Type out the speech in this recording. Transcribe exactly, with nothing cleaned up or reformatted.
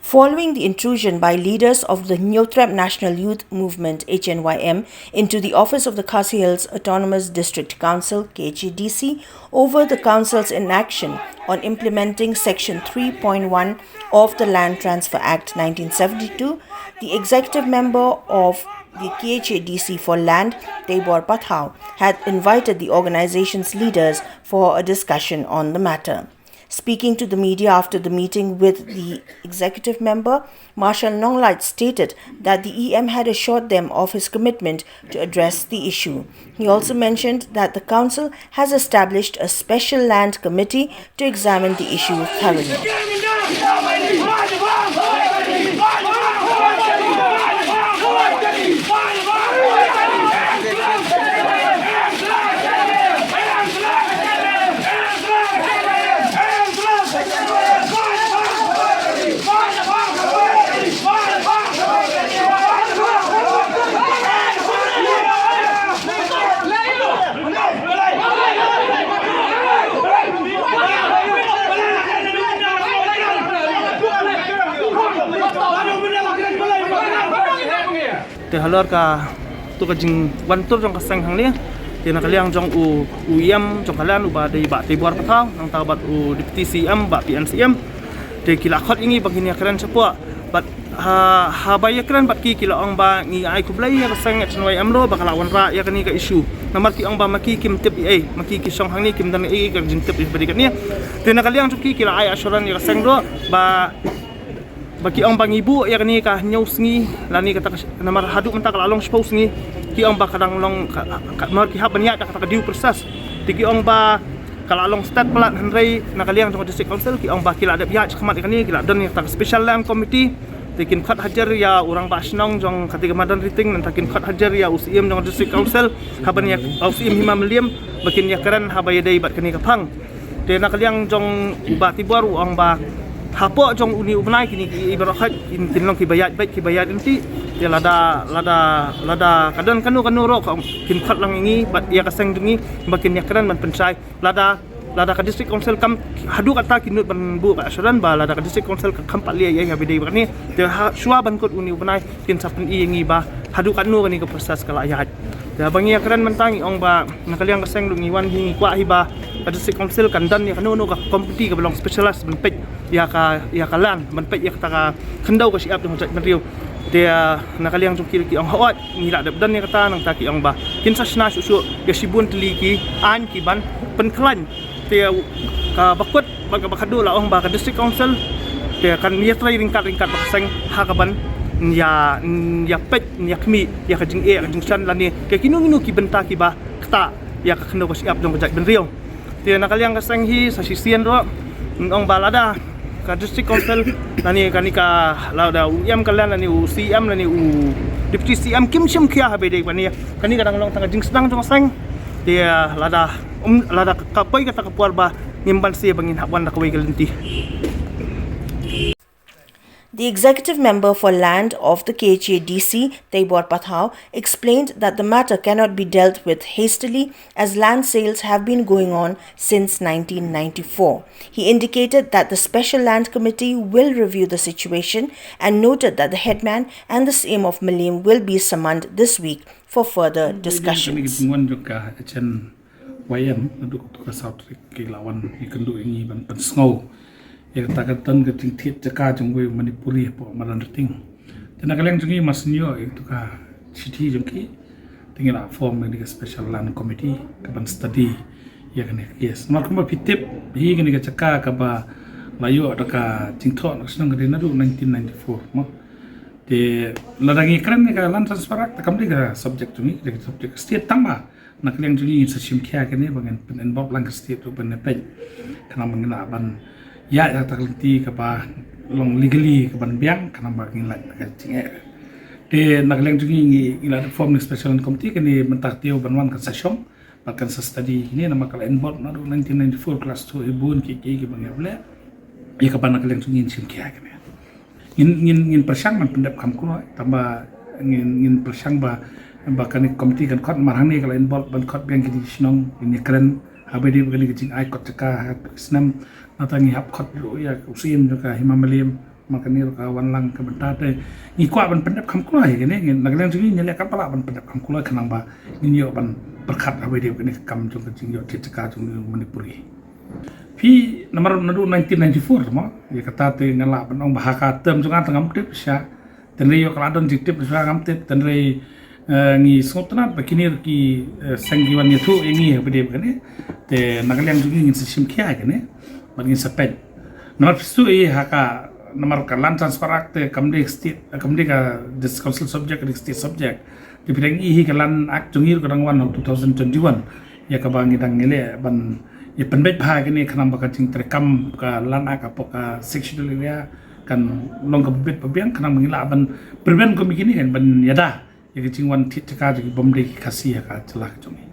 Following the intrusion by leaders of the Hynñiewtrep National Youth Movement, H N Y M, into the office of the Khasi Hills Autonomous District Council, K H A D C, over the council's inaction on implementing Section three point one of the Land Transfer Act nineteen seventy-two, the executive member of the K H A D C for Land, Teibor Pathao, had invited the organization's leaders for a discussion on the matter. Speaking to the media after the meeting with the executive member, Marshal Nonglait stated that the E M had assured them of his commitment to address the issue. He also mentioned that the council has established a special land committee to examine the issue thoroughly. Te halor katu ka jingwan tur jong ka seng hangne, te na ka liang jong u, u E M jong ka Land uba dei Bah Teibor Pathao, nangta bad u Deputy C M Bah P N C M, te ki la khot ïa ngi ba ngin ïa kren shapoh. Bad ha, haba ïa kren bad ki, ki la ong ba ngi ai khublei ïa ka seng H N Y M ruh ba ka la wanrah ïa kane ka issue. Namar ki ong ba ma ki kim tip ei ei, ma ki ki shong hangne kim don ei ei ka jingtip ïa ba dei kane. Te na ka liang jong ki, ki la ai assurance ïa ka seng ruh ba, ba ki ong ba ngi buh ïa kane ka hynñiew sngi lane kata ka sh-, namar haduh mynta ka la long shiphew sngi. Ki ong ba ka dang long ka, ka, namar ki hap ban ïaid da kata ka due process. Te ki ong ba ka la long stet palat, hynrei na ka liang jong ka District Council ki ong ba ki la dep ïaid shakhmat ïa kane, ki la don ïa kata ka Special Land Committee. Te kin khot hajar ïa u rangbah shnong jong kata ka Madan Riting, nangta kin khot hajar ïa u C M jong ka District Council, haba ïa u C M Hima Mylliem, ba kin ïa kren haba ïadei bad kane ka phang. Te na ka liang jong u Bah Teibor u ong ba hapoh jong une u bnai kine ki, i baroh khoit kin, kin long kiba ïaid beit, kiba ïaid ryntih. Te lada, lada, lada ka don kano kano ruh ka ong, kin khot lang ïa ngi bad ïa ka seng jong ngi ba kin ïa kren ban pynshai. Lada, lada ka District Council kam, haduh katta ki nud ban buh ka assurance ba lada ka District Council ka kham pat leh ei ei ha ba dei ba kane, te ha shuwa ban kut une u bnai kin sa pyni ïa ngi ba haduh katno kane ka process ka la ïaid. Te ba ngi ïa kren mynta ngi ong ba na ka liang ka seng ruh ngi wan hi, ngi kwah hi ba ka District Council kan don ïa kano kano ka committee kaba long specialist ban peit ïa ka, ïa ka land, ban peit ïa kata ka khyndew ka shyiap jong ka jaitbynriew. Te, ah, na ka liang jong ki, ki ong hooid, ngi la dep don ïa kata, nangta ki ong ba kin sa shna shuh shuh ïa shibun tylli ki aiñ kiban pynkhlaiñ. Te kaba kut bad kaba khatduh la ong ba ka District Council te kan ïatrei ryngkat ryngkat bad ka seng ha kaban ïa, ïa peit, ïa khmih ïa ka jingeh ka jingshan lane ïa kino kino ki bynta kiba ktah ïa ka khyndew ka shyiap jong ka jaitbynriew. Te na ka liang ka seng hi sa shisien ruh ngi ong ba lada ka District Council lane kane ka, lada u E M ka Land lane u C M lane u Deputy C M kim shim khia ha ba ïadei bad kane, kane ka dang long tang ka jingsdang jong ka seng. Te lada, um, lada ka poi kata ka por ba ngim banse ba ngin hap wan da kawei ka lynti. The executive member for land of the K H A D C, Teibor Pathao, explained that the matter cannot be dealt with hastily as land sales have been going on since nineteen ninety-four. He indicated that the Special Land Committee will review the situation and noted that the headman and the C M of Mylliem will be summoned this week for further discussions. Wan jong ka H N Y M naduh ka South Rift ki la wan ïakynduh ïa ngi ban pynsngew ïa kata ka don ka jingthied jaka jong uwei u Manipuri hapoh Madan Riting. Te na ka liang jong ngi ma shu ïoh ïa kata ka shithi jong ki, te ngi la form ïa ka Special Land Committee kaban study ïa kane ka case. Namar kumba phi tip hi kane ka jaka kaba la ïoh da ka jingthoh na ka shnong ka dei naduh nineteen ninety-four mo. Te lada ngi kren ïa ka Land Transfer Act te kam dei ka subject jong ngi, dei ka subject state tang ba na ka liang jong ngi ngin sa shim khia kane ba ngin pyn-involve lang ka state ruh ban peit. Khnang ba ngin lah ban ïaid ha kata ka lynti kaba long legally kaban biang, khnang ba ngin lait na ka jingeh. Te na ka liang jong ngi ngi, ngi la form ïa ka Special Land Committee kane mynta ka taïew ban wan kan sa shong bad kan sa study kine namar ka la involve naduh nineteen ninety-four ka la shu ïa bun ki, ki, kiba ngi ïa leh. Ïa kaba na ka liang jong ngi ngin shim khia kane. Ngin, ngin, ngin pyrshang ban pyndep kham khun, tangba ngin, ngin pyrshang ba, ba kane ka committee kan khot, namar hangne ka la involve ban khot biang ki shnong, ngin ïa kren ha ba ïadei bad kane ka jingai kot jaka ha ka snem. Nangta ngi hap khot ruh ïa u Syiem jong ka Hima Mylliem, Ma kane ruh ka wan lang ka bynta te ngi kwah ban pyndep kham kloi kane, ngi na ka liang jong ngi ngi leh kam pat lah ban pyndep kham kloi khnang ba ngin ïoh ban pyrkhat ha kaba ïadei bad kane ka kam jong ka jingïoh thied jaka jong ngi Manipuri. Phi namar naduh nineteen ninety-four mo, ïa kata te nga lah ban ong ba ha ka term jong nga te ngam tip shisha. Tynrai ïoh ka la don jingtip shisha ngam tip, tynrai eh, ngi sngewtynnat ba kine ruh ki eh, seng ki wan ïathuh ïa ngi ha kaba ïadei bad kane. Te na ka liang jong ngi ngin sa shim khia ïa kane bad ngin sa peit. Namar phi shu ïohi ha ka, namar ka Land Transfer Act te kam dei state, kam dei ka dis-, council subject, ka dei state subject. Te phi dang ïohi ka Land Act jong ngi ruh ka dang wan ha two thousand twenty-one, ïa kaba ngi dang ngi leh ban ïa pynbeit bha ïa kane khnang ba ka jingtreikam ka Land Act hapoh ka Sixth Schedule area kan long kaba bit ba biang khnang ba ngi lah ban prevent kum ïa kine, ban ïada ïa ka jingwan thied jaka jong ki bym dei ki Khasi ha ka jylla ka jong ngi.